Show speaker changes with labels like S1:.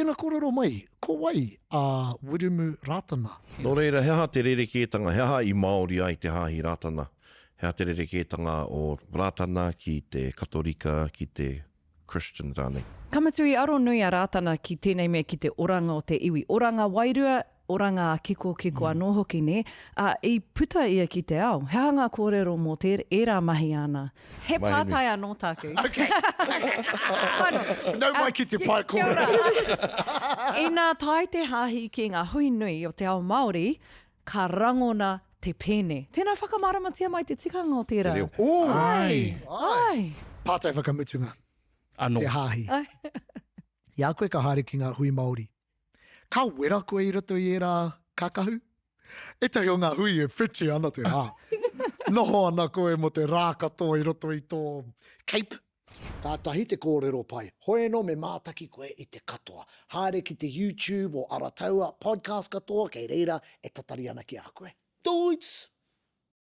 S1: Tēnā kōrero mai, ko wai a Wiremu Rātana?
S2: Nō reira, he aha te rerekētanga, he aha i Māori ai te Hāhi Rātana? He aha te rerekētanga o Rātana ki te Katorika, ki te Christian rānei?
S3: Ka mutu i aro nui a Rātana ki tēnei mea ki te oranga o te iwi, oranga wairua, oranga ā-kikokiko anō hoki, nē? Ā, i puta ia ki te ao. He aha ngā kōrero mō tēr, ērā mahi āna? He pātai anō tāku.
S1: Okay. Nau mai ki te pae kōrero.
S3: Kia ora. Inā tae te hāhi ki ngā hui nui o te ao Māori, ka rangona te pēne. Tēnā whakamāramatia mai te tikanga o tērā.
S2: Te reo.
S1: Ooh!
S3: Ai! Ai!
S1: Pātai whakamutunga.
S4: Anō.
S1: Te hāhi.
S3: Ai.
S1: I a koe ka haere ki ngā hui Māori, Ka wera koe i roto i ērā kākahu? Ētahi o ngā hui e whiti ana te rā. Noho ana koe mō te rā katoa i roto i tō cape. Kātahi te kōrero pai. Hoi anō me mātaki koe i te katoa. Haere ki te YouTube o Arataua podcast katoa kei reira e tatari ana ki a koe. Tūits!